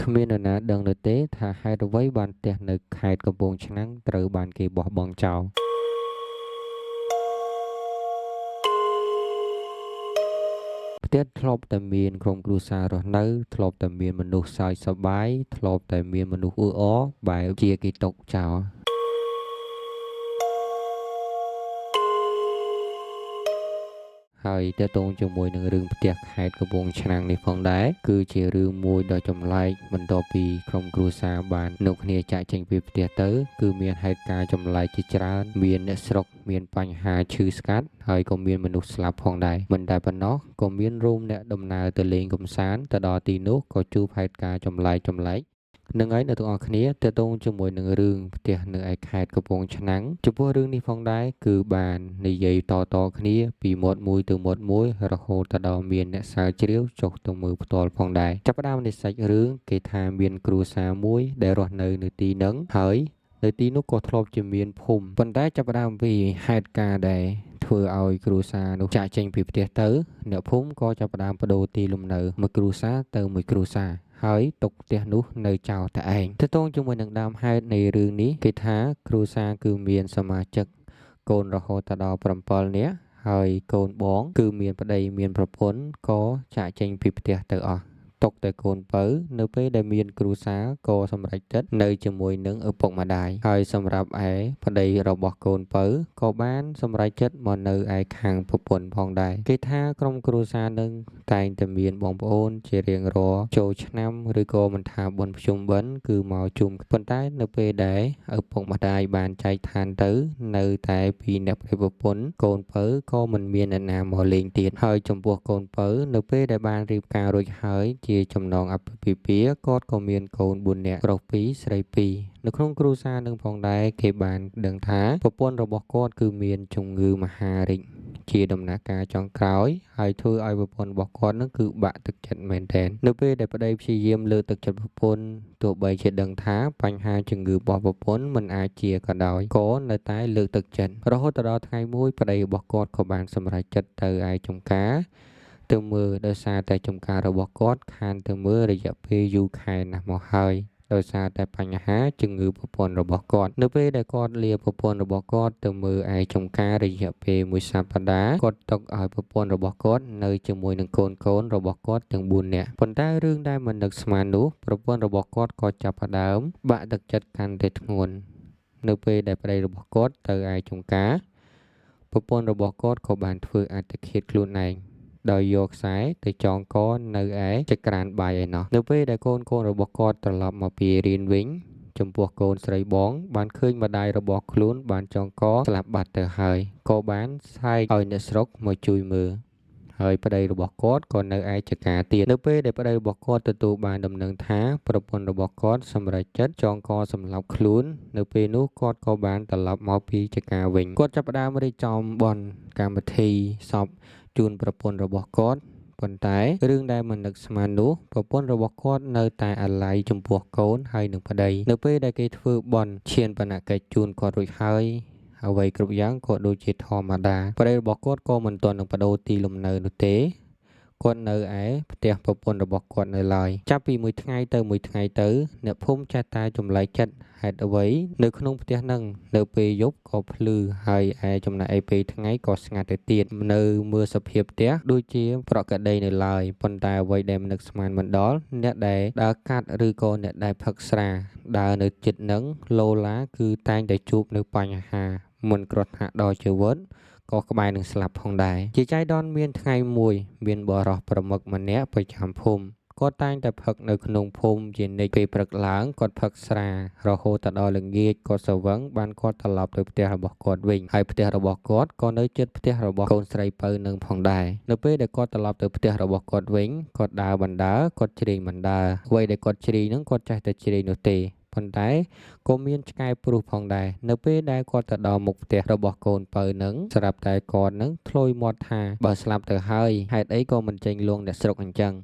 គ្មាននរណាដឹងនោះទេថាហេតុអ្វីបានផ្ទះនៅខេត្តកំពង់ឆ្នាំងត្រូវបានគេបោះបង់ចោលផ្ទះធ្លាប់តែមានក្រុមគ្រួសាររស់នៅធ្លាប់តែមានមនុស្សសើចសប្បាយធ្លាប់តែមានមនុស្សអ៊ូអរបែរជាគេទុកចោលហើយទាក់ទងជាមួយនឹងរឿងផ្ទះខេត្តកំពង់ឆ្នាំងនេះផងដែរគឺជារឿងមួយដ៏ចម្លែកបន្ទាប់ពីក្រុមគ្រួសារបាននាំគ្នាចាកចេញពីផ្ទះទៅគឺមានហេតុការណ៍ចម្លែកជាច្រើនមានអ្នកស្រុកមានបញ្ហាឈឺស្កាត់ហើយក៏មានមនុស្សស្លាប់ផងដែរមិនតែប៉ុណ្ណោះក៏មានរោមអ្នកដំណើរទៅលេងកម្សាន្តទៅដល់ទីនោះក៏ជួបហេតុការណ៍ចម្លែកនឹងហើយអ្នកទាំងអស់គ្នាទាក់ទងជាមួយនឹងរឿងផ្ទះនៅឯខេត្តកំពង់ឆ្នាំងចំពោះរឿងនេះផងដែរគឺបាននិយាយតៗគ្នាពីមាត់មួយទៅមាត់មួយរហូតដល់មានអ្នកស្រាវជ្រាវចុះទៅមើលផ្ទាល់ផងដែរចាប់ផ្ដើមនៃសាច់រឿងគេថាមានគ្រួសារមួយដែលរស់នៅនៅទីហ្នឹងហើយនៅទីនោះក៏ធ្លាប់ជាមានភូមិប៉ុន្តែចាប់ផ្ដើមពីហេតុការណ៍ដែលធ្វើឲ្យគ្រួសារនោះចាកចេញពីផ្ទះទៅអ្នកភូមិក៏ចាប់ផ្ដើមប្ដូរទីលំនៅមួយគ្រួសារទៅមួយគ្រួសារហើយទុកផ្ទះនោះនៅចោលតែឯងទាក់ទងជាមួយនឹងដើមហេតុនៃរឿងនេះគេថាគ្រួសារគឺមានសមាជិកកូនរហូតដល់7នាក់ហើយកូនបងគឺមានប្តីមានប្រពន្ធក៏ចាកចេញពីផ្ទះទៅអស់ទុកតែកូនពៅនៅពេលដែលមានគ្រួសារក៏សម្រេចចិត្តនៅជាមួយនឹងឪពុកម្ដាយហើយសម្រាប់ឯប្តីរបស់កូនពៅក៏បានសម្រេចចិត្តមកនៅឯខាងប្រពន្ធផងដែរគេថាក្រុមគ្រួសារនឹងតែងតែមានបងប្អូនជារៀងរាល់ចូលឆ្នាំឬក៏មិនថាបុណ្យភ្ជុំបិណ្ឌគឺមកជុំប៉ុន្តែនៅពេលដែលឪពុកម្ដាយបានចែកឋានទៅនៅតែពីអ្នកប្តីប្រពន្ធកូនពៅក៏មិនមានអ្នកណាមកលេងទៀតហើយចំពោះកូនពៅនៅពេលដែលបានរៀបការរួចហើយជាចំណងអាពាហ៍ពិពាហ៍គាត់ក៏មានកូន4នាក់ប្រុស2ស្រី2នៅក្នុងគ្រួសារនឹងផងដែរគេបានដឹងថាប្រពន្ធរបស់គាត់គឺមានជំងឺមហារីកជាដំណាក់កាលចុងក្រោយហើយធ្វើឲ្យប្រពន្ធរបស់គាត់នឹងគឺបាក់ទឹកចិត្តមែនទែននៅពេលដែលប្តីព្យាយាមលើកទឹកចិត្តប្រពន្ធទោះបីជាដឹងថាបញ្ហាជំងឺរបស់ប្រពន្ធមិនអាចជាក៏ដោយក៏នៅតែលើកទឹកចិត្តរហូតដល់ថ្ងៃមួយប្តីរបស់គាត់ក៏បានសម្រេចចិត្តទៅឯចំការទៅមើលដោយសារតែចំការរបស់គាត់ខានទៅមើលរយៈពេលយូរខែណាស់មកហើយដោយសារតែបញ្ហាជំងឺប្រពន្ធរបស់គាត់នៅពេលដែលគាត់លាប្រពន្ធរបស់គាត់ទៅមើលឯចំការរយៈពេលមួយសប្តាហ៍គាត់ទុកឲ្យប្រពន្ធរបស់គាត់នៅជាមួយនឹងកូនរបស់គាត់ទាំង4នាក់ប៉ុន្តែរឿងដែលមិននឹកស្មាននោះប្រពន្ធរបស់គាត់ក៏ចាប់ផ្ដើមបាក់ទឹកចិត្តកាន់តែធ្ងន់នៅពេលដែលប្តីរបស់គាត់ទៅឯចំការប្រពន្ធរបស់គាត់ក៏បានធ្វើអត្តឃាតខ្លួនឯងដោយយកខ្សែទៅចងកនៅឯចក្រានបាយឯណោះនៅពេលដែលកូនរបស់គាត់ត្រឡប់មកពីរៀនវិញចំពោះកូនស្រីបងបានឃើញម្ដាយរបស់ខ្លួនបានចងកស្លាប់បាត់ទៅហើយក៏បានស្រែកឲ្យអ្នកស្រុកមកជួយមើលហើយប្តីរបស់គាត់ក៏នៅឯចការទៀតនៅពេលដែលប្តីរបស់គាត់ទទួលបានដំណឹងថាប្រពន្ធរបស់គាត់សម្រេចចិត្តចងកសម្លាប់ខ្លួននៅពេលនោះគាត់ក៏បានត្រឡប់មកពីចការវិញគាត់ចាប់ផ្ដើមរៀបចំបុណ្យកម្មវិធីសពជូនប្រពន្ធរបស់គាត់ប៉ុន្តែរឿងដែលមិននឹកស្មាននោះប្រពន្ធរបស់គាត់នៅតែអាល័យចំពោះកូនហើយនឹងប្តីនៅពេលដែលគេធ្វើបុណ្យឈានបនកិច្ចជូនគាត់រួចហើយអ្វីគ្រប់យ៉ាងក៏ដូចជាធម្មតាប្តីរបស់គាត់ក៏មិនទាន់នឹងប្ដូរទីលំនៅនោះទេគាត់នៅឯផ្ទះប្រពន្ធរបស់គាត់នៅឡើយចាប់ពីមួយថ្ងៃទៅមួយថ្ងៃទៅអ្នកភូមិចេះតែចម្លែកចិត្តហេតុអ្វីនៅក្នុងផ្ទះនឹងនៅពេលយប់ក៏ភ្លឺហើយឯចំណែកឯពេលថ្ងៃក៏ស្ងាត់ទៅទៀតនៅមើលសភាពផ្ទះដូចជាប្រក្រតីនៅឡើយប៉ុន្តែអ្វីដែលមិននឹកស្មានមិនដល់អ្នកដែលដើរកាត់ឬក៏អ្នកដែលផឹកស្រាដើរនៅជិតនឹងឡូឡាគឺតែងតែជួបនៅបញ្ហាមិនគ្រោះថ្នាក់ដល់ជីវិតក៏ក្បែរនឹងស្លាប់ផងដែរជាចៃដន្យមានថ្ងៃមួយមានបុរសប្រមឹកម្នាក់ប្រចាំភូមិគាត់តែងតែផឹកនៅក្នុងភូមិជានិច្ចពេលព្រឹកឡើងគាត់ផឹកស្រារហូតដល់ល្ងាចគាត់ស្រវឹងបានគាត់ត្រឡប់ទៅផ្ទះរបស់គាត់វិញហើយផ្ទះរបស់គាត់ក៏នៅជិតផ្ទះរបស់កូនស្រីពៅនឹងផងដែរនៅពេលដែលគាត់ត្រឡប់ទៅផ្ទះរបស់គាត់វិញគាត់ដើរបណ្ដើរគាត់ជ្រៀងបណ្ដើរអ្វីដែលគាត់ជ្រៀងហ្នឹងគាត់ចេះតែជ្រៀងនោះទេប៉ុន្តែក៏មានឆ្កែព្រុសផងដែរនៅពេលដែលគាត់ទៅដល់មុខផ្ទះរបស់កូនពៅនឹងស្រាប់តែគាត់នឹងធ្លុយមាត់ថាបើស្លាប់ទៅហើយហេតុអីក៏មិនចេញលងអ្នកស្រុកអញ្ចឹង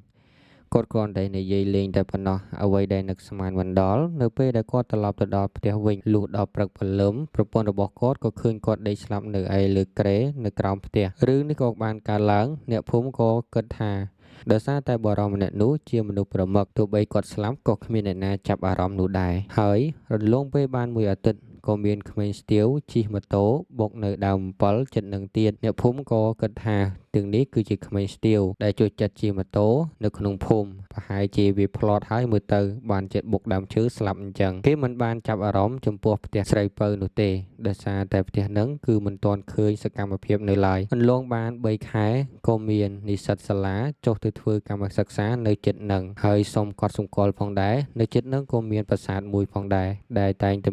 គាត់គ្រាន់តែនិយាយលេងតែប៉ុណ្ណោះអ្វីដែលនឹកស្មានមិនដល់នៅពេលដែលគាត់ត្រឡប់ទៅដល់ផ្ទះវិញលុះដល់ព្រឹកព្រលឹមប្រពន្ធរបស់គាត់ក៏ឃើញគាត់ដេកស្លាប់នៅឯលើគ្រែនៅក្រោមផ្ទះរឿងនេះក៏បានកើតឡើងអ្នកភូមិក៏គិតថា ដោយសារតែបុរសម្នាក់នោះជាមនុស្សប្រមឹកទោះបីគាត់ស្លាប់ក៏គ្មានអ្នកណាចាប់អារម្មណ៍នោះដែរហើយរំលងពេលបានមួយអាទិត្យក៏មានក្មេងស្ទាវជិះម៉ូតូបុកនៅដើមអំពិលចិត្តនឹងទៀតអ្នកភូមិក៏គិតថាទាំងនេះគឺជាក្មេងស្ទាវដែលចូលចិត្តជិះម៉ូតូនៅក្នុងភូមិប្រហែលជាវាផ្្លាត់ហើយមើលទៅបានចិត្តបុកដើមឈើស្លាប់អញ្ចឹងគេមិនបានចាប់អារម្មណ៍ចំពោះផ្ទះស្រីពៅនោះទេដោយសារតែផ្ទះនឹងគឺមិនទាន់ឃើញសកម្មភាពនៅឡើយអន្លងបាន3ខែក៏មាននិស្សិតសាលាចុះទៅធ្វើកម្មសិក្សានៅចិត្តនឹងហើយសូមកត់សម្គាល់ផងដែរនៅចិត្តនឹងក៏មានប្រាសាទមួយផងដែរដែលតែងតែ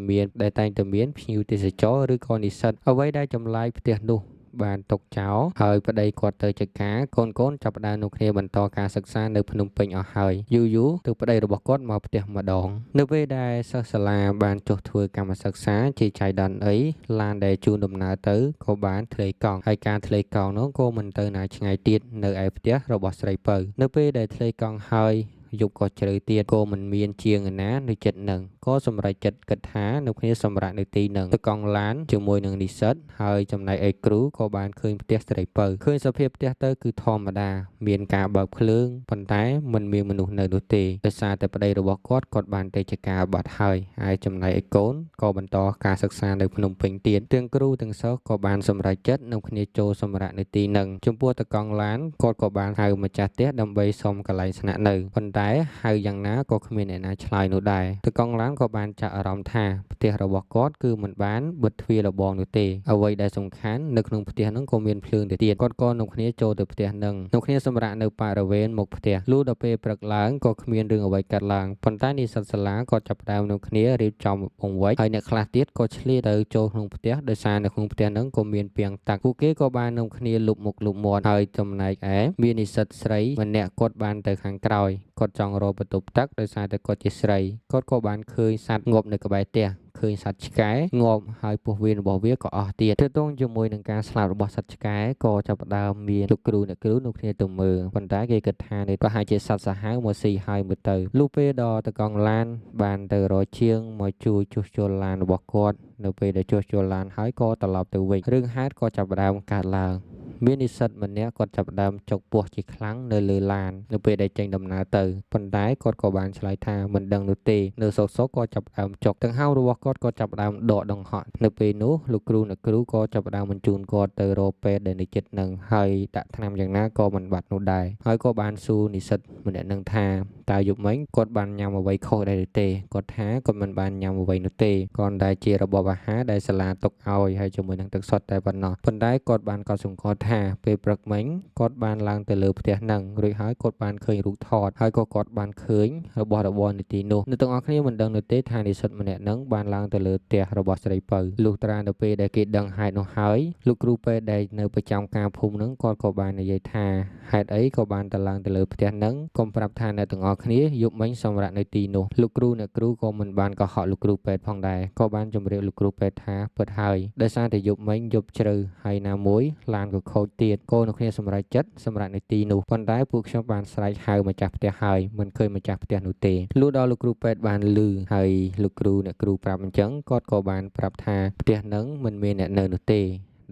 មានភ្ញៀវទេសចរឬក៏និស្សិតអ្វីដែលចម្លែកផ្ទះនោះបានទុកចោលហើយប្តីគាត់ទៅចការកូនចាប់ផ្ដើមនៅគ្នាបន្តការសិក្សានៅភ្នំពេញអស់ហើយយូរយូរទៅប្តីរបស់គាត់មកផ្ទះម្ដងនៅពេលដែលសិស្សសាលាបានចុះធ្វើកម្មសិក្សាជាចៃដន្យអីឡានដែលជូនដំណើរទៅក៏បានធ្លាយកង់ហើយការធ្លាយកង់នោះក៏មិនទៅណាឆ្ងាយទៀតនៅឯផ្ទះរបស់ស្រីពៅនៅពេលដែលធ្លាយកង់ហើយយប់ក៏ជ្រៅទៀតក៏មិនមានជាងណានៅចិត្តនឹងក៏សម្រេចចិត្តគិតថានៅគ្នាសម្រាប់នៅទីនឹងទៅកង់ឡានជាមួយនឹងនិស្សិតហើយចំណែកឯគ្រូក៏បានឃើញផ្ទះស្រីពៅឃើញសភាពផ្ទះទៅគឺធម្មតាមានការបើកភ្លើងប៉ុន្តែមិនមានមនុស្សនៅនោះទេដោយសារតែប្តីរបស់គាត់បានទៅជាការបាត់ហើយហើយចំណែកឯកូនក៏បន្តការសិក្សានៅភ្នំពេញទៀតទាំងគ្រូទាំងសិស្សក៏បានសម្រេចចិត្តនៅគ្នាចូលសម្រាប់នៅទីនឹងចំពោះតកង់ឡានគាត់ក៏បានហៅម្ចាស់ផ្ទះដើម្បីសុំកន្លែងស្នាក់នៅប៉ុន្តែហៅយ៉ាងណាក៏គ្មានអ្នកណាឆ្លើយនោះដែរតកង់ឡានក៏បានចាក់អារម្មណ៍ថាផ្ទះរបស់គាត់គឺមិនបានបិទទ្វាររបងនោះទេអ្វីដែលសំខាន់នៅក្នុងផ្ទះនោះក៏មានភ្លើងទៅទៀតគាត់ក៏នៅគ្នាចូលទៅផ្ទះនឹងនៅគ្នាសម្រាប់នៅបរិវេណមុខផ្ទះលុះដល់ពេលព្រឹកឡើងក៏គ្មានរឿងអ្វីកើតឡើងប៉ុន្តែនិស្សិតសាលាក៏ចាប់ផ្ដើមនៅគ្នារៀបចំបង្វេចហើយអ្នកខ្លះទៀតក៏ឆ្លៀតទៅចូលក្នុងផ្ទះដោយសារនៅក្នុងផ្ទះនឹងក៏មានពាងទឹកពួកគេក៏បាននាំគ្នាលុបមុខលុបមាត់ហើយចំណែកឯមាននិស្សិតស្រីម្នាក់គាត់បានទៅខាងក្រោយគាត់ចង់រកបន្ទប់ទឹកដោយសារតែគាត់ជាស្រីគាត់ក៏បានឃើញសត្វងាប់នៅក្បែរផ្ទះឃើញសត្វឆ្កែងាប់ហើយពោះវៀនរបស់វាក៏អស់ទៀតទាក់ទងជាមួយនឹងការស្លាប់របស់សត្វឆ្កែក៏ចាប់ផ្ដើមមានលោកគ្រូអ្នកគ្រូនៅគ្នាទៅមើលប៉ុន្តែគេគិតថានេះប្រហែលជាសត្វសាហាវមកស៊ីហើយមើលទៅលុះពេលដល់តកង់ឡានបានទៅរកជាងមកជួយជួសជុលឡានរបស់គាត់នៅពេលដែលជួសជុលឡានហើយក៏ត្រឡប់ទៅវិញរឿងហេតុក៏ចាប់ផ្ដើមកើតឡើងមាននិស្សិតម្នាក់គាត់ចាប់ផ្ដើមចុកពោះជាខ្លាំងនៅលើឡាននៅពេលដែលចេញដំណើរទៅប៉ុន្តែគាត់ក៏បានឆ្លើយថាមិនដឹងនោះទេនៅសុកក៏ចាប់ផ្ដើមចុកទាំងហៅរបស់គាត់ក៏ចាប់ផ្ដើមដកដង្ហក់នៅពេលនោះលោកគ្រូអ្នកគ្រូក៏ចាប់ផ្ដើមបញ្ជូនគាត់ទៅរកពេទ្យដែលនៅជិតនឹងហើយដាក់ថ្នាំយ៉ាងណាក៏មិនបាត់នោះដែរហើយក៏បានសួរនិស្សិតម្នាក់នឹងថាតើយប់មិញគាត់បានញ៉ាំអ្វីខុសដែរឬទេគាត់ថាគាត់មិនបានញ៉ាំអ្វីនោះទេគ្រាន់តែជារបបអាហារដែលសាលាទុកឲ្យហើយជាមួយនឹងទឹកសុទ្ធតែប៉ុណ្ណោះប៉ុន្តែគាត់បានកត់សម្គាល់ថាពេលព្រឹកមិញគាត់បានឡើងទៅលើផ្ទះនឹងរួចហើយគាត់បានឃើញរូបថតហើយក៏គាត់បានឃើញរបស់របរនៅទីនោះនៅទាំងអស់គ្នាមិនដឹងនោះទេថានិស្សិតម្នាក់នឹងបានឡើងទៅលើផ្ទះរបស់ស្រីពៅលុះត្រានៅពេលដែលគេដឹងហេតុនោះហើយលោកគ្រូពេទ្យដែលនៅប្រចាំការភូមិនឹងគាត់ក៏បាននិយាយថាហេតុអីក៏បានទៅឡើងទៅលើផ្ទះនឹងកុំប្រាប់ថាអ្នកទាំងអស់គ្នាយប់មិញសម្រាប់នៅទីនោះលោកគ្រូអ្នកគ្រូក៏មិនបានកុហកលោកគ្រូពេទ្យផងដែរក៏បានជម្រាបលោកគ្រូពេទ្យថាពិតហើយដោយសារតែយប់មិញយប់ជ្រៅហើយណាមួយឡានក៏ខូចទៀតកូននៅគ្នាសម្រេចចិត្តសម្រាប់នៅទីនោះប៉ុន្តែពួកខ្ញុំបានស្រែកហៅម្ចាស់ផ្ទះហើយមិនឃើញម្ចាស់ផ្ទះនោះទេលុះដល់លោកគ្រូពេទ្យបានឮហើយលោកគ្រូអ្នកគ្រូប្រាប់អញ្ចឹងគាត់ក៏បានប្រាប់ថាផ្ទះនឹងមិនមានអ្នកនៅនោះទេ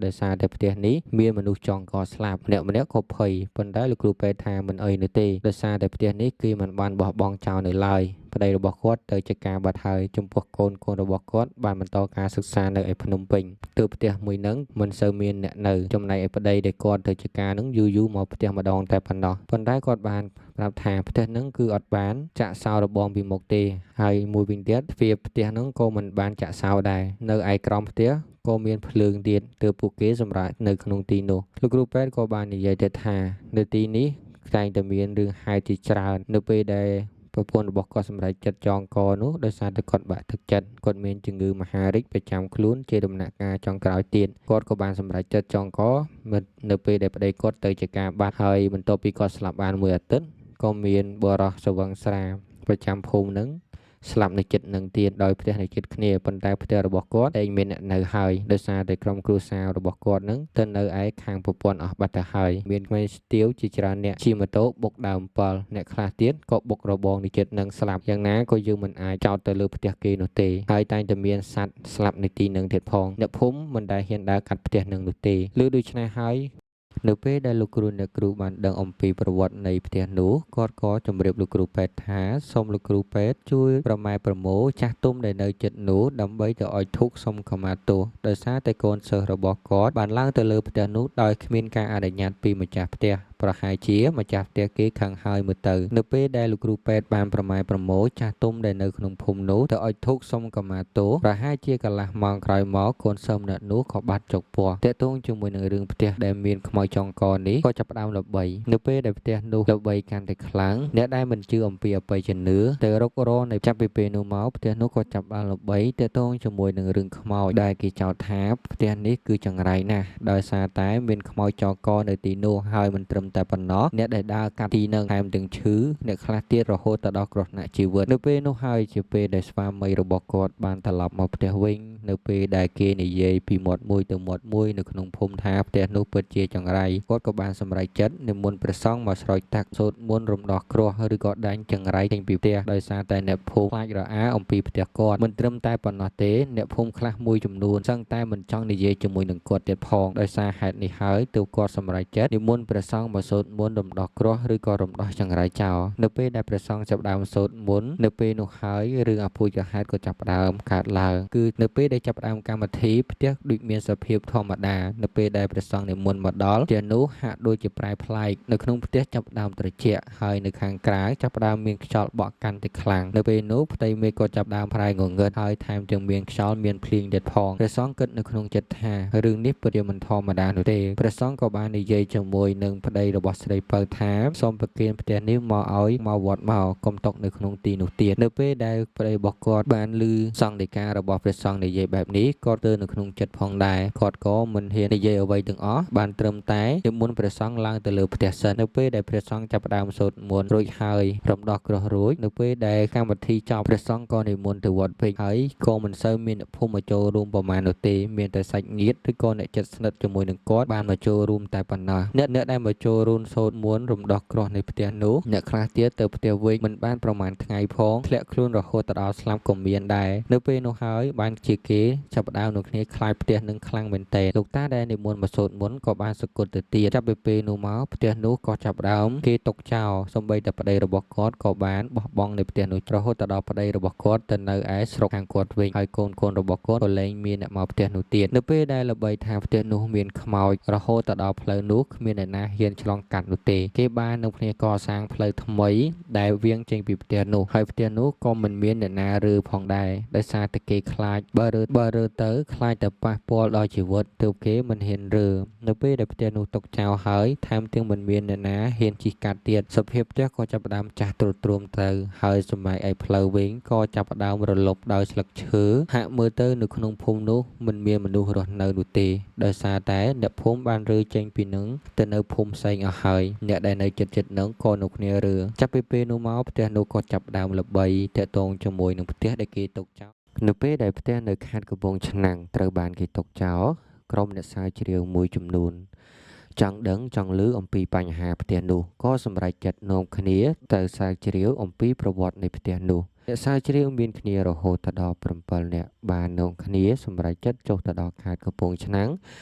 ដោយសារតែផ្ទះនេះមានមនុស្សចង់កស្លាប់ម្នាក់ៗក៏ភ័យប៉ុន្តែលោកគ្រូពេទ្យថាមិនអីនោះទេដោយសារតែផ្ទះនេះគឺមិនបានបោះបង់ចោលនៅឡើយប្តីរបស់គាត់ទៅជាការបាត់ហើយចំពោះកូនរបស់គាត់បានបន្តការសិក្សានៅឯភ្នំពេញទើបផ្ទះមួយនឹងមិនសូវមានអ្នកនៅចំណែកឯប្តីដែលគាត់ទៅជាការនឹងយូរៗមកផ្ទះម្ដងតែប៉ុណ្ណោះប៉ុន្តែគាត់បានប្រាប់ថាផ្ទះនឹងគឺអត់បានចាក់សោរបងពីមុខទេហើយមួយវិញទៀតទ្វារផ្ទះនឹងក៏មិនបានចាក់សោដែរនៅឯក្រោមផ្ទះក៏មានភ្លើងទៀតទើបពួកគេសម្រាកនៅក្នុងទីនោះលោកគ្រូពេទ្យក៏បាននិយាយទៀតថានៅទីនេះតែងតែមានរឿងហេតុជាច្រើននៅពេលដែលប្រពន្ធរបស់គាត់សម្រេចចិត្តចងកនោះដោយសារតែគាត់បាក់ទឹកចិត្តគាត់មានជំងឺមហារីកប្រចាំខ្លួនជាដំណាក់កាលចុងក្រោយទៀតគាត់ក៏បានសម្រេចចិត្តចងកនៅពេលដែលប្តីគាត់ទៅជាការបាត់ហើយបន្ទាប់ពីគាត់ស្លាប់បានមួយអាទិត្យក៏មានបុរសស្វឹងស្រាប្រចាំភូមិនឹងស្លាប់នៅចិត្តនឹងទៀតដោយផ្ទះនៅជិតគ្នាប៉ុន្តែផ្ទះរបស់គាត់តែមានអ្នកនៅហើយដោយសារតែក្រុមគ្រួសាររបស់គាត់នឹងទៅនៅឯខាងប្រពន្ធអស់បាត់ទៅហើយមានក្មេងស្ទាវជាច្រើនអ្នកជិះម៉ូតូបុកដើមអំពិលអ្នកខ្លះទៀតក៏បុករបងនៅជិតនឹងស្លាប់យ៉ាងណាក៏យើងមិនអាចចោទទៅលើផ្ទះគេនោះទេហើយតែងតែមានសត្វស្លាប់នៅទីនឹងទៀតផងអ្នកភូមិមិនដែលហ៊ានដើរកាត់ផ្ទះនឹងនោះទេឬដូច្នេះហើយ នៅពេលដែលលោកគ្រូអ្នកគ្រូបានដឹងអំពីប្រវត្តិនៃផ្ទះនោះគាត់ក៏ជម្រាបលោកគ្រូពេទ្យថាសូមលោកគ្រូពេទ្យជួយប្រម៉ែប្រមូលចាស់ទុំដែលនៅជិតនោះដើម្បីទៅឲ្យធូបសុំខមាទោសដោយសារតែកូនសិស្សរបស់គាត់បានឡើងទៅលើផ្ទះនោះដោយគ្មានការអនុញ្ញាតពីម្ចាស់ផ្ទះប្រហែលជាម្ចាស់ផ្ទះគេខឹងហើយមើលទៅនៅពេលដែលលោកគ្រូពេទ្យបានប្រម៉ែប្រមូលចាស់ទុំដែលនៅក្នុងភូមិនោះទៅឲ្យធូបសុំខមាទោសប្រហែលជាកន្លះម៉ោងក្រោយមកកូនសិស្សម្នាក់នោះក៏បាត់ចុកពោះតាក់ទងជាមួយនឹងរឿងផ្ទះដែលមានខ្មោចចងកនេះក៏ចាប់ផ្ដើមល្បីនៅពេលដែលផ្ទះនោះល្បីកាន់តែខ្លាំងអ្នកដែលមិនជឿអំពីអបិយជំនឿទៅរករនៃចាប់ពីពេលនោះមកផ្ទះនោះក៏ចាប់បានល្បីតាក់ទងជាមួយនឹងរឿងខ្មោចដែលគេចោទថាផ្ទះនេះគឺចង្រៃណាស់ដោយសារតែមានខ្មោចចងកនៅទីនោះហើយមិនត្រឹមតែប៉ុណ្ណោះអ្នកដែលដើរកាត់ទីនឹងថែមទាំងឈឺអ្នកខ្លះទៀតរហូតទៅដល់គ្រោះថ្នាក់ជីវិតនៅពេលនោះហើយជាពេលដែលស្វាមីរបស់គាត់បានត្រឡប់មកផ្ទះវិញនៅពេលដែលគេនិយាយពីមាត់មួយទៅមាត់មួយនៅក្នុងភូមិថាផ្ទះនោះពិតជាចង្រៃគាត់ក៏បានសម្រេចចិត្តនិមន្តព្រះសង្ឃមកស្រោចទឹកសូត្រមន្តរំដោះគ្រោះឬក៏ដាញ់ចង្រៃចេញពីផ្ទះដោយសារតែអ្នកភូមិខ្លាចរអាអំពីផ្ទះគាត់មិនត្រឹមតែប៉ុណ្ណោះទេអ្នកភូមិខ្លះមួយចំនួនសឹងតែមិនចង់និយាយជាមួយនឹងគាត់ទៀតផងដោយសារហេតុនេះហើយទើបគាត់សម្រេចចិត្តនិមន្តព្រះសង្ឃមកសូត្រមន្តរំដោះគ្រោះឬក៏រំដោះចង្រៃចោលនៅពេលដែលព្រះសង្ឃចាប់ដើមសូត្រមន្តនៅពេលនោះហើយរឿងអភូតហេតុក៏ចាប់ផ្ដើមកើតឡើងគឺនៅពេលដែលចាប់ផ្ដើមកម្មវិធីផ្ទះដូចមានសភាពធម្មតានៅពេលដែលព្រះសង្ឃនិមន្តមកដល់ផ្ទះនោះហាក់ដូចជាប្រែប្លែកនៅក្នុងផ្ទះចាប់ផ្ដើមត្រជាក់ហើយនៅខាងក្រៅចាប់ផ្ដើមមានខ្យល់បក់កាន់តែខ្លាំងនៅពេលនោះផ្ទៃមេឃក៏ចាប់ផ្ដើមប្រែងងឹតហើយថែមទាំងមានខ្យល់មានភ្លៀងទៀតផងព្រះសង្ឃគិតនៅក្នុងចិត្តថារឿងនេះពិតជាមិនធម្មតានោះទេព្រះសង្ឃក៏បាននិយាយជាមួយនឹងប្តីរបស់ស្រីពៅថាសូមប្រគេនផ្ទះនេះមកឲ្យមកវត្តមកកុំຕົកនៅក្នុងទីនោះទៀតនៅពេលដែលប្តីរបស់គាត់បានឮសង្ឃដីការបស់ព្រះសង្ឃនិយាយបែបនេះគាត់ទៅនៅក្នុងចិត្តផងដែរគាត់ក៏មិនហ៊ាននិយាយអ្វីទាំងអស់បានត្រឹមតែនិមន្តព្រះសង្ឃឡើងទៅលើផ្ទះសិននៅពេលដែលព្រះសង្ឃចាប់ផ្ដើមសូត្រមន្តរួចហើយរំដោះគ្រោះរួចនៅពេលដែលកម្មវិធីចប់ព្រះសង្ឃក៏និមន្តទៅវត្តវិញហើយក៏មិនសូវមានអ្នកភូមិមកចូលរួមប្រមាណនោះទេមានតែសាច់ញាតិឬក៏អ្នកជិតស្និទ្ធជាមួយនឹងគាត់បានមកចូលរួមតែប៉ុណ្ណោះអ្នកដែលមកចូលរួមសូត្រមន្តរំដោះគ្រោះនៅផ្ទះនោះអ្នកខ្លះទៀតទៅផ្ទះវិញមិនបានប្រមាណថ្ងៃផងធ្លាក់ខ្លួនរហូតដល់ស្លាប់ក៏មានដែរនៅពេលនោះហើយបានជាគេចាប់ផ្ដើមនៅគ្នាខ្លាចផ្ទះនឹងខ្លាំងមែនទែនលោកតាដែលនិមន្តមកសូត្រមន្តក៏បានសគត់ទៅទៀតចាប់ពីពេលនោះមកផ្ទះនោះក៏ចាប់ផ្ដើមគេຕົកចោលសូម្បីតែប្តីរបស់គាត់ក៏បានបោះបង់នៅផ្ទះនោះរហូតដល់ប្តីរបស់គាត់ទៅនៅឯស្រុកខាងគាត់វិញហើយកូនៗរបស់គាត់ក៏លែងមានអ្នកមកផ្ទះនោះទៀតនៅពេលដែលល្បីថាផ្ទះនោះមានខ្មោចរហូតដល់ផ្លូវនោះគ្មានអ្នកណាហ៊ានឆ្លងកាត់នោះទេគេបាននៅគ្នាកសាងផ្លូវថ្មីដែលវាងចេញពីផ្ទះនោះហើយផ្ទះនោះក៏មិនមានអ្នកណារើផងដែរដោយសារតែគេខ្លាចបើរើទៅខ្លាចតែប៉ះពាល់ដល់ជីវិតទើបគេមិនហ៊ានរើនៅពេលដែលផ្ទះនោះຕົកចោលហើយថែមទាំងមិនមានអ្នកណាហ៊ានជិះកាត់ទៀតសភាពផ្ទះក៏ចាប់ផ្ដើមចាស់ទ្រុឌទ្រោមទៅហើយសម័យឯផ្លូវវិញក៏ចាប់ផ្ដើមរលប់ដោយស្លឹកឈើហាក់មើលទៅនៅក្នុងភូមិនោះមិនមានមនុស្សរស់នៅនោះទេដោយសារតែអ្នកភូមិបានរើចេញពីនឹងទៅនៅភូមិផ្សេងអស់ហើយអ្នកដែលនៅជិតៗនឹងក៏នៅគ្នារើចាប់ពីពេលនោះមកផ្ទះនោះក៏ចាប់ផ្ដើមល្បីតាក់ទងជាមួយនឹងផ្ទះដែលគេទុកចោលនៅពេលដែលផ្ទះនៅខេត្តកំពង់ឆ្នាំងត្រូវបានគេទុកចោលក្រុមអ្នកស្រាវជ្រាវមួយចំនួនចង់ដឹងចង់ឮអំពីបញ្ហាផ្ទះនោះក៏សម្រេចចិត្តនាំគ្នាទៅស្រាវជ្រាវអំពីប្រវត្តិនៃផ្ទះនោះអ្នកស្រាវជ្រាវមានគ្នារហូតដល់7នាក់បាននាំគ្នាសម្រេចចិត្តចុះទៅដល់ខេត្តកំពង់ឆ្នាំង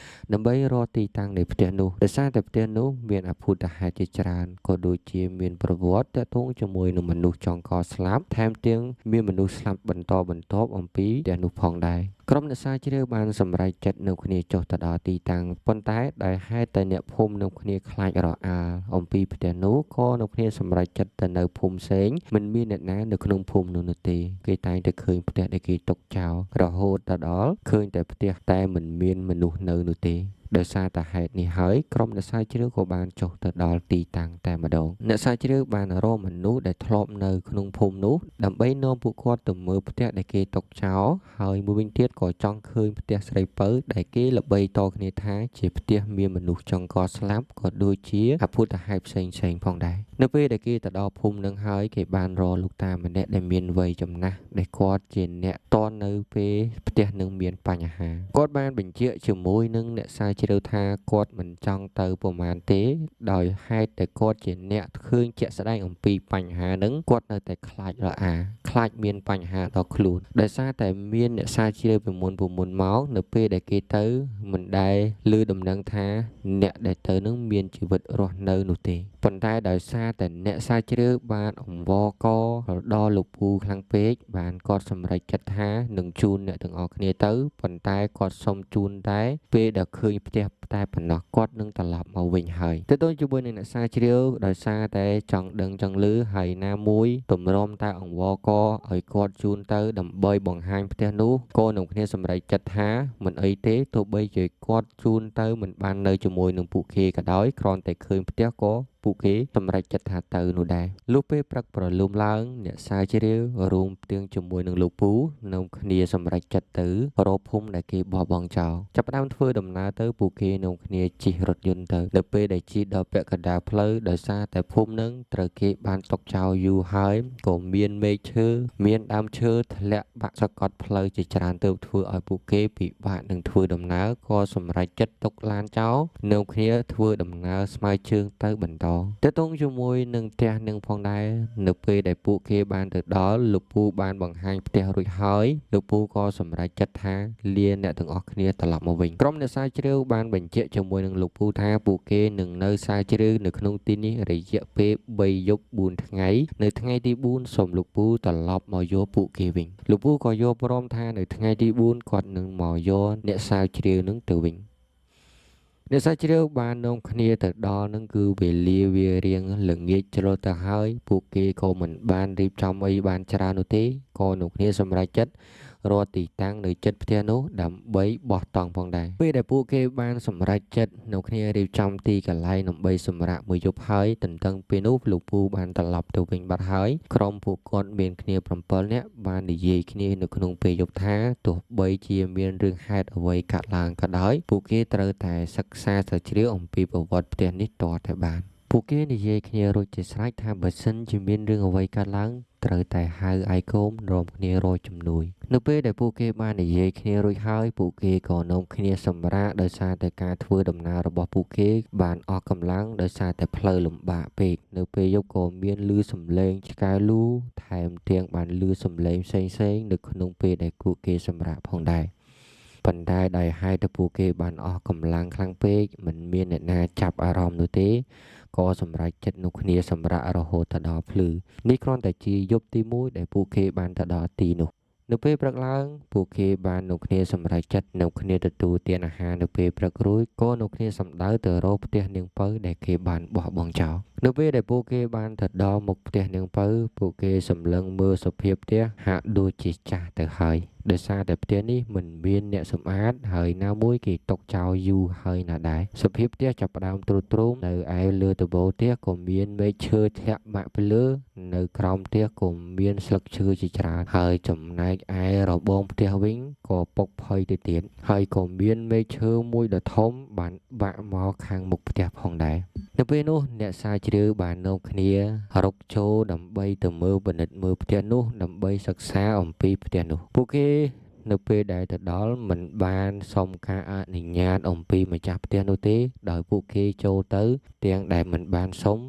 ដើម្បីរកទីតាំងនៃផ្ទះនោះដោយសារតែផ្ទះនោះមានអភូតហេតុជាច្រើនក៏ដូចជាមានប្រវត្តិទាក់ទងជាមួយនឹងមនុស្សចងកស្លាប់ថែមទាំងមានមនុស្សស្លាប់បន្តបន្ទាប់អំពីផ្ទះនោះផងដែរក្រុមអ្នកស្រាវជ្រាវបានសម្រេចចិត្តនៅគ្នាចុះទៅដល់ទីតាំងប៉ុន្តែដោយហេតុតែអ្នកភូមិនៅគ្នាខ្លាចរអាលអំពីផ្ទះនោះក៏នៅគ្នាសម្រេចចិត្តទៅនៅភូមិផ្សេងមិនមានអ្នកណានៅក្នុងភូមិនោះនោះទេគេតែងតែឃើញផ្ទះដែលគេទុកចោលរហូតទៅដល់ឃើញតែផ្ទះតែមិនមានមនុស្សនៅនោះទេដោយសារតែហេតុនេះហើយក្រុមអ្នកស្រាវជ្រាវក៏បានចុះទៅដល់ទីតាំងតែម្ដងអ្នកស្រាវជ្រាវបានរកមនុស្សដែលធ្លាប់នៅក្នុងភូមិនោះដើម្បីនាំពួកគាត់ទៅមើលផ្ទះដែលគេទុកចោលហើយមួយវិញទៀតក៏ចង់ឃើញផ្ទះស្រីពៅដែលគេល្បីតគ្នាថាជាផ្ទះមានមនុស្សចង្កស្លាប់ក៏ដូចជាអភូតហេតុផ្សេងៗផងដែរនៅពេលដែលគេទៅដល់ភូមិនឹងហើយគេបានរកលោកតាម្នាក់ដែលមានវ័យចំណាស់ដែលគាត់ជាអ្នកតននៅពេលផ្ទះនឹងមានបញ្ហាគាត់បានបញ្ជាក់ជាមួយនឹងអ្នកស្រាវ ជ្រាវថាគាត់មិនចង់ទៅប្រមាណទេដោយហេតុតែគាត់ជាអ្នកឃើញជាក់ស្ដែងអំពីបញ្ហានឹងគាត់នៅតែខ្លាចរអាខ្លាចមានបញ្ហាដល់ខ្លួនដោយសារតែមានអ្នកស្រាវជ្រាវពីមុនមកនៅពេលដែលគេទៅមិនដែលឮដំណឹងថាអ្នកដែលទៅនឹងមានជីវិតរស់នៅនោះទេប៉ុន្តែដោយសារតែអ្នកស្រាវជ្រាវបានអង្វរកដល់លោកពូខ្លាំងពេកបានគាត់សម្រេចចិត្តថានឹងជូនអ្នកទាំងអស់គ្នាទៅប៉ុន្តែគាត់សុំជូនតែពេលដែលឃើញផ្ទះតែប៉ុណ្ណោះគាត់នឹងត្រឡប់មកវិញហើយទៅទៅជាមួយនឹងអ្នកស្រាវជ្រាវដោយសារតែចង់ដឹងចង់ឮហើយណាមួយទម្រាំតែអង្វរកឲ្យគាត់ជូនទៅដើម្បីបង្ហាញផ្ទះនោះក៏នឹងគ្នាសម្រេចចិត្តថាមិនអីទេទោះបីជាគាត់ជូនទៅមិនបាននៅជាមួយនឹងពួកគេក៏ដោយគ្រាន់តែឃើញផ្ទះក៏ពួកគេសម្រេចចិត្តថាទៅនោះដែរលុះពេលព្រឹកព្រលឹមឡើងអ្នកស្រាវជ្រាវរួមទាំងជាមួយនឹងលោកពូនាំគ្នាសម្រេចចិត្តទៅរកភូមិដែលគេបោះបង់ចោលចាប់ផ្ដើមធ្វើដំណើរទៅពួកគេនាំគ្នាជិះរថយន្តទៅនៅពេលដែលជិះដល់ពាក់កណ្ដាលផ្លូវដោយសារតែភូមិនឹងត្រូវគេបានຕົកចោលយូរហើយក៏មានមេឃឈើមានដើមឈើធ្លាក់បាក់សកត់ផ្លូវជាច្រើនទើបធ្វើឲ្យពួកគេពិបាកនឹងធ្វើដំណើរក៏សម្រេចចិត្តຕົកឡានចោលនាំគ្នាធ្វើដំណើរស្មើជើងទៅបន្តទៅទងជាមួយនឹងផ្ទះនឹងផងដែរនៅពេលដែលពួកគេបានទៅដល់លោកពូបានបង្ហាញផ្ទះរួចហើយលោកពូក៏សម្រេចចិត្តថាលាអ្នកទាំងអស់គ្នាត្រឡប់មកវិញក្រុមអ្នកស្រាវជ្រាវបានបញ្ជាក់ជាមួយនឹងលោកពូថាពួកគេនឹងនៅស្រាវជ្រាវនៅក្នុងទីនេះរយៈពេល3យប់4ថ្ងៃនៅថ្ងៃទី4សូមលោកពូត្រឡប់មកយកពួកគេវិញលោកពូក៏យល់ព្រមថានៅថ្ងៃទី4គាត់នឹងមកយកអ្នកស្រាវជ្រាវនឹងទៅវិញអ្នកស្រាវជ្រាវបាននាំគ្នាទៅដល់នឹងគឺវេលាវារៀងល្ងាចជ្រុលទៅហើយពួកគេក៏មិនបានរៀបចំអីបានច្រើននោះទេក៏នាំគ្នាសម្រេចចិត្តរកទីតាំងនៅជិតផ្ទះនោះដើម្បីបោះតង់ផងដែរពេលដែលពួកគេបានសម្រេចចិត្តនៅគ្នារៀបចំទីកន្លែងដើម្បីសម្រាកមួយយប់ហើយទន្ទឹងពេលនោះលោកពូបានត្រឡប់ទៅវិញបាត់ហើយក្រុមពួកគាត់មានគ្នា7នាក់បាននិយាយគ្នានៅក្នុងពេលយប់ថាទោះបីជាមានរឿងហេតុអ្វីកើតឡើងក៏ដោយពួកគេត្រូវតែសិក្សាស្រាវជ្រាវអំពីប្រវត្តិផ្ទះនេះតតែបានពួកគេនិយាយគ្នារួចជាស្រេចថាបើសិនជាមានរឿងអ្វីកើតឡើងត្រូវតែហៅអាយកូមនាំគ្នារកជំនួយនៅពេលដែលពួកគេបាននិយាយគ្នារួចហើយពួកគេក៏នាំគ្នាសម្រាកដោយសារតែការធ្វើដំណើររបស់ពួកគេបានអស់កម្លាំងដោយសារតែផ្លូវលំបាកពេកនៅពេលយប់ក៏មានឮសំឡេងឆ្កែលូថែមទាំងបានឮសំឡេងផ្សេងៗនៅក្នុងពេលដែលពួកគេសម្រាកផងដែរប៉ុន្តែដោយហេតុតែពួកគេបានអស់កម្លាំងខ្លាំងពេកមិនមានអ្នកណាចាប់អារម្មណ៍នោះទេក៏សម្រេចចិត្តនោះគ្នាសម្រាករហូតទៅដល់ភ្លឺនេះគ្រាន់តែជាយប់ទី1ដែលពួកគេបានទៅដល់ទីនោះនៅពេលព្រឹកឡើងពួកគេបាននៅគ្នាសម្រេចចិត្តនៅគ្នាទទួលទានអាហារនៅពេលព្រឹករួចក៏នៅគ្នាសម្ដៅទៅរកផ្ទះនាងពៅដែលគេបានបោះបង់ចោលនៅពេលដែលពួកគេបានទៅដល់មុខផ្ទះនាងពៅពួកគេសម្លឹងមើលសភាពផ្ទះហាក់ដូចជាចាស់ទៅហើយដោយសារតែផ្ទះនេះមិនមានអ្នកសម្អាតហើយណាមួយគេຕົកចោលយូរហើយណាដែរសភាពផ្ទះចាប់ផ្ដើមទ្រុឌទ្រោមនៅឯលើដំបូលផ្ទះក៏មានមែកឈើធ្លាក់បាក់ពីលើនៅក្រោមផ្ទះក៏មានស្លឹកឈើជាច្រើនហើយចំណែកឯរបងផ្ទះវិញក៏ពុកផុយទៅទៀតហើយក៏មានមែកឈើមួយដ៏ធំបានបាក់មកខាងមុខផ្ទះផងដែរនៅពេលនោះអ្នកស្រាវជ្រាវបាននាំគ្នារុកចូលដើម្បីទៅមើលពិនិត្យមើលផ្ទះនោះដើម្បីសិក្សាអំពីផ្ទះនោះពួកគេនៅពេលដែលទៅដល់មិនបានសុំការអនុញ្ញាតអំពីម្ចាស់ផ្ទះនោះទេដោយពួកគេចូលទៅទាំងដែលមិនបានសុំ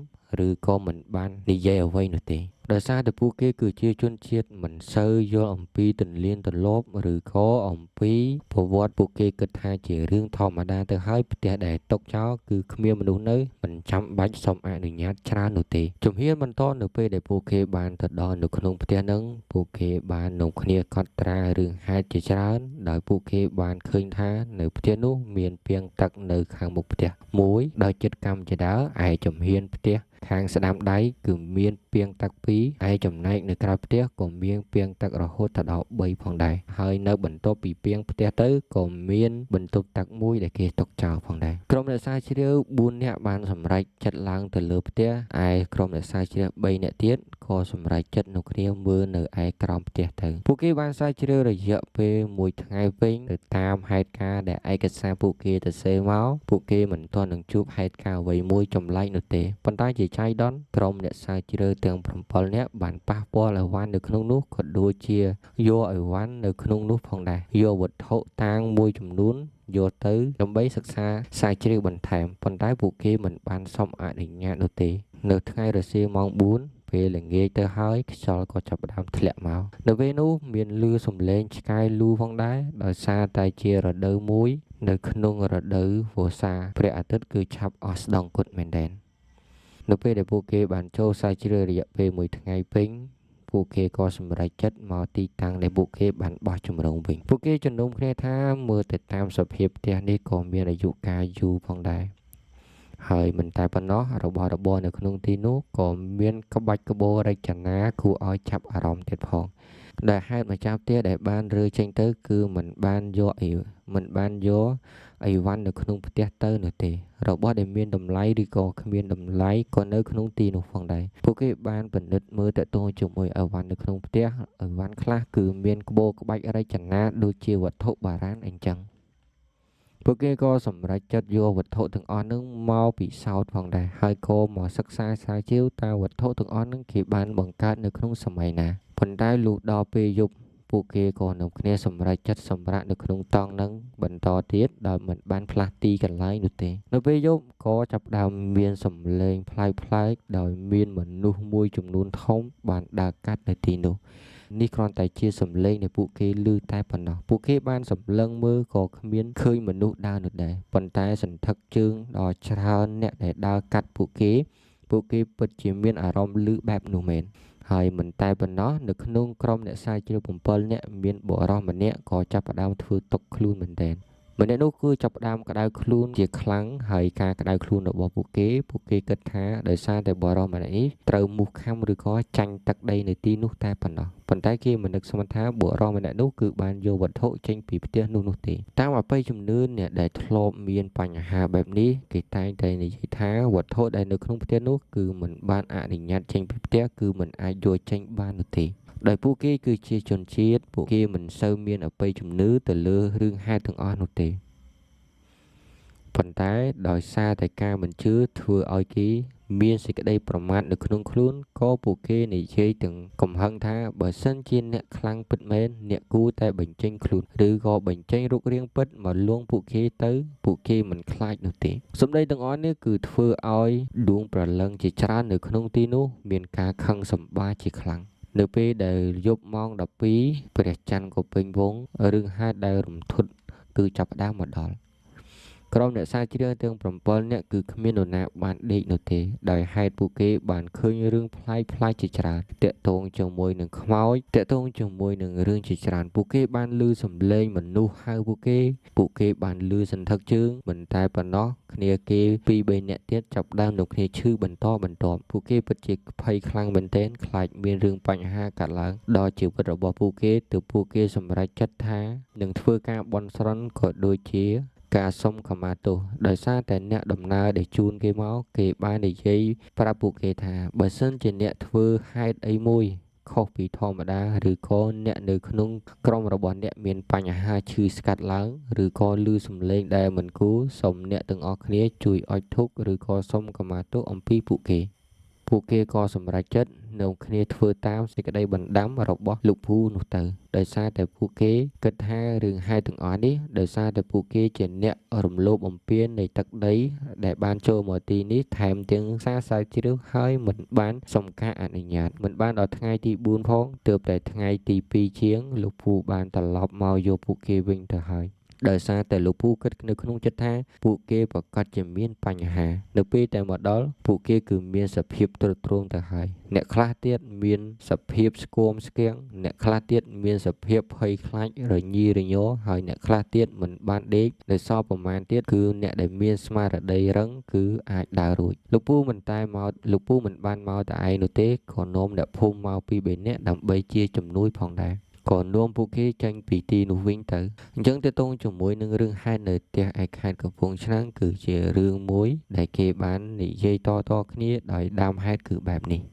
ឬក៏មិនបាននិយាយអ្វីនោះទេដោយសារតែពួកគេគឺជាជនជាតិមិនសូវយល់អំពីទន្លៀនទន្លាប់ឬក៏អំពីប្រវត្តិពួកគេគិតថាជារឿងធម្មតាទៅហើយផ្ទះដែលຕົកចោលគឺគ្មានមនុស្សនៅមិនចាំបាច់សុំអនុញ្ញាតច្រើននោះទេជំហានបន្តនៅពេលដែលពួកគេបានទៅដល់នៅក្នុងផ្ទះនឹងពួកគេបាននាំគ្នាកត់ត្រារឿងហេតុជាច្រើនដោយពួកគេបានឃើញថានៅផ្ទះនោះមានពាងទឹកនៅខាងមុខផ្ទះមួយដោយចិត្តកម្មជាដើឯជំហានផ្ទះខាងស្ដាំដៃគឺមានពាងទឹក2ឯចំណែកនៅក្រៅផ្ទះក៏មានពាងទឹករហូតដល់3ផងដែរហើយនៅបន្ទាប់ពីពាងផ្ទះទៅក៏មានបន្ទប់ទឹកមួយដែលគេទុកចោលផងដែរក្រុមអ្នកស្រាវជ្រាវ4នាក់បានសម្រេចចិត្តឡើងទៅលើផ្ទះឯក្រុមអ្នកស្រាវជ្រាវ3នាក់ទៀតក៏សម្រេចចិត្តនៅគ្នាមើលនៅឯក្រោមផ្ទះទៅពួកគេបានស្រាវជ្រាវរយៈពេល1ថ្ងៃវិញទៅតាមហេតុការណ៍ដែលឯកសារពួកគេទៅសេមកពួកគេមិនទាន់នឹងជួបហេតុការណ៍អ្វីមួយចម្លែកនោះទេប៉ុន្តែជាចៃដន្យក្រុមអ្នកស្រាវជ្រាវទាំង7 7នាក់បានប៉ះពាល់អីវ៉ាន់នៅក្នុងនោះក៏ដូចជាយកអីវ៉ាន់នៅក្នុងនោះផងដែរយកវត្ថុតាងមួយចំនួនយកទៅដើម្បីសិក្សាស្រាវជ្រាវបន្ថែមប៉ុន្តែពួកគេមិនបានសុំអនុញ្ញាតនោះទេនៅថ្ងៃរសៀលម៉ោង4ពេលល្ងាចទៅហើយខ្យល់ក៏ចាប់ផ្ដើមធ្លាក់មកនៅពេលនោះមានលឺសំឡេងឆ្កែលូផងដែរដោយសារតែជារដូវមួយនៅក្នុងរដូវវស្សាព្រះអាទិត្យគឺឆាប់អស់ស្ដង់គត់មែនទែននៅពេលដែលពួកគេបានចូលស្រាវជ្រាវរយៈពេលមួយថ្ងៃពេញពួកគេក៏សម្រេចចិត្តមកទីតាំងដែលពួកគេបានបោះជំរំវិញពួកគេជំនុំគ្នាថាមើលទៅតាមសភាពផ្ទះនេះក៏មានអាយុកាលយូរផងដែរហើយមិនតែប៉ុណ្ណោះរបស់របរនៅក្នុងទីនោះក៏មានក្បាច់ក្បូររចនាគួរឲ្យចាប់អារម្មណ៍ទៀតផងដែលហេតុម្ចាស់ផ្ទះដែលបានរើចេញទៅគឺមិនបានយកអីវ៉ាន់នៅក្នុងផ្ទះទៅនោះទេរបស់ដែលមានតម្លៃឬក៏គ្មានតម្លៃក៏នៅក្នុងទីនោះផងដែរពួកគេបានពិនិត្យមើលតកតងជាមួយអីវ៉ាន់នៅក្នុងផ្ទះអីវ៉ាន់ខ្លះគឺមានក្បូរក្បាច់រចនាដូចជាវត្ថុបុរាណអញ្ចឹងពួកគេក៏សម្រេចចិត្តយកវត្ថុទាំងអស់នឹងមកពិសោធន៍ផងដែរហើយក៏មកសិក្សាស្រាវជ្រាវតើវត្ថុទាំងអស់នឹងគេបានបង្កើតនៅក្នុងសម័យណាប៉ុន្តែលុះដល់ពេលយប់ពួកគេក៏នាំគ្នាសម្រេចចិត្តសម្រាកនៅក្នុងតង់នឹងបន្តទៀតដោយមិនបានផ្លាស់ទីកន្លែងនោះទេនៅពេលយប់ក៏ចាប់ផ្ដើមមានសំឡេងប្លែកៗដោយមានមនុស្សមួយចំនួនធំបានដើរកាត់នៅទីនោះនេះគ្រាន់តែជាសំឡេងដែលពួកគេឮតែប៉ុណ្ណោះពួកគេបានសម្លឹងមើលក៏គ្មានឃើញមនុស្សដើរនោះដែរប៉ុន្តែសន្ធឹកជើងដ៏ច្រើនអ្នកដែលដើរកាត់ពួកគេពិតជាមានអារម្មណ៍ឮបែបនោះមែនហើយមិនតែប៉ុណ្ណោះនៅក្នុងក្រុមអ្នកស្រាវជ្រាវ7នាក់មានបុរសម្នាក់ក៏ចាប់ផ្ដើមធ្វើទុកខ្លួនមែនទែនម្នាក់នោះគឺចាប់ផ្ដើមក្តៅខ្លួនជាខ្លាំងហើយការក្តៅខ្លួនរបស់ពួកគេគិតថាដោយសារតែបុរសម្នាក់នេះត្រូវមូសខាំឬក៏ចាញ់ទឹកដីនៅទីនោះតែប៉ុណ្ណោះប៉ុន្តែគេមិននឹកស្មានថាបុរសម្នាក់នោះគឺបានយកវត្ថុចេញពីផ្ទះនោះទេតាមអបិយជំនឿអ្នកដែលធ្លាប់មានបញ្ហាបែបនេះគេតែងតែនិយាយថាវត្ថុដែលនៅក្នុងផ្ទះនោះគឺមិនបានអនុញ្ញាតចេញពីផ្ទះគឺមិនអាចយកចេញបាននោះទេដោយពួកគេគឺជាជនជាតិពួកគេមិនសូវមានអបិយជំនឿទៅលើរឿងហេតុទាំងអស់នោះទេប៉ុន្តែដោយសារតែការមិនជឿធ្វើឲ្យគេមានសេចក្តីប្រមាថនៅក្នុងខ្លួនក៏ពួកគេនិយាយទាំងកំហឹងថាបើសិនជាអ្នកខ្លាំងពិតមែនអ្នកគួរតែបញ្ចេញខ្លួនឬក៏បញ្ចេញរូបរាងពិតមកលួងពួកគេទៅពួកគេមិនខ្លាចនោះទេសម្ដីទាំងអស់នេះគឺធ្វើឲ្យដួងព្រលឹងជាច្រើននៅក្នុងទីនោះមានការខឹងសម្បាជាខ្លាំងនៅពេលដែលយប់ម៉ោង12ព្រះច័ន្ទក៏ពេញវងរឿងហេតុដែលរំធត់គឺចាប់ផ្ដើមមកដល់ក្រុមអ្នកស្រាវជ្រាវទាំង7នាក់គឺគ្មាននរណាបានដេកនោះទេដោយហេតុពួកគេបានឃើញរឿងប្លែកៗជាច្រើនទាក់ទងជាមួយនឹងខ្មោចទាក់ទងជាមួយនឹងរឿងជាច្រើនពួកគេបានឮសំឡេងមនុស្សហៅពួកគេបានឮសន្ធឹកជើងមិនតែប៉ុណ្ណោះគ្នាគេ2 3នាក់ទៀតចាប់ដើមនឹងគ្នាឈឺបន្តបន្ទាប់ពួកគេពិតជាភ័យខ្លាំងមែនទែនខ្លាចមានរឿងបញ្ហាកើតឡើងដល់ជីវិតរបស់ពួកគេទើបពួកគេសម្រេចចិត្តថានឹងធ្វើការបន់ស្រន់ក៏ដូចជាការសុំខមាទោសដោយសារតែអ្នកដំណើរដែលជូនគេមកគេបាននិយាយប្រាប់ពួកគេថាបើសិនជាអ្នកធ្វើហេតុអីមួយខុសពីធម្មតាឬក៏អ្នកនៅក្នុងក្រុមរបស់អ្នកមានបញ្ហាឈឺស្កាត់ឡើងឬក៏ឮសំឡេងដែលមិនគួរសូមអ្នកទាំងអស់គ្នាជួយអុជធូបឬក៏សុំខមាទោសអំពីពួកគេក៏សម្រេចចិត្តនាំគ្នាធ្វើតាមសេចក្តីបណ្ដាំរបស់លោកភូនោះទៅដោយសារតែពួកគេគិតថារឿងហេតុទាំងអស់នេះដោយសារតែពួកគេជាអ្នករំលោភបំពាននៃទឹកដីដែលបានចូលមកទីនេះថែមទាំងសារស្រាវជ្រាវហើយមិនបានសុំការអនុញ្ញាតមិនបានដល់ថ្ងៃទី4ផងទើបតែថ្ងៃទី2ជាងលោកភូបានត្រឡប់មកយកពួកគេវិញទៅហើយដោយសារតែលោកពូគិតនៅក្នុងចិត្តថាពួកគេប្រកាសជាមានបញ្ហានៅពេលតែមកដល់ពួកគេគឺមានសភាពទ្រុឌទ្រោមទៅហើយអ្នកខ្លះទៀតមានសភាពស្គមស្គាំងអ្នកខ្លះទៀតមានសភាពភ័យខ្លាចរញីរញ័រហើយអ្នកខ្លះទៀតមិនបានដេកនៅសល់ប្រមាណទៀតគឺអ្នកដែលមានស្មារតីរឹងគឺអាចដើររួចលោកពូមិនបានមកតែឯងនោះទេក៏នាំអ្នកភូមិមក2 3នាក់ដើម្បីជាជំនួយផងដែរក៏នាំពួកគេចេញពីទីនោះវិញទៅអញ្ចឹងទាក់ទងជាមួយនឹងរឿងហេតុនៅផ្ទះឯខេត្តកំពង់ឆ្នាំងគឺជារឿងមួយដែលគេបាននិយាយតៗគ្នាដោយដើមហេតុគឺបែបនេះ។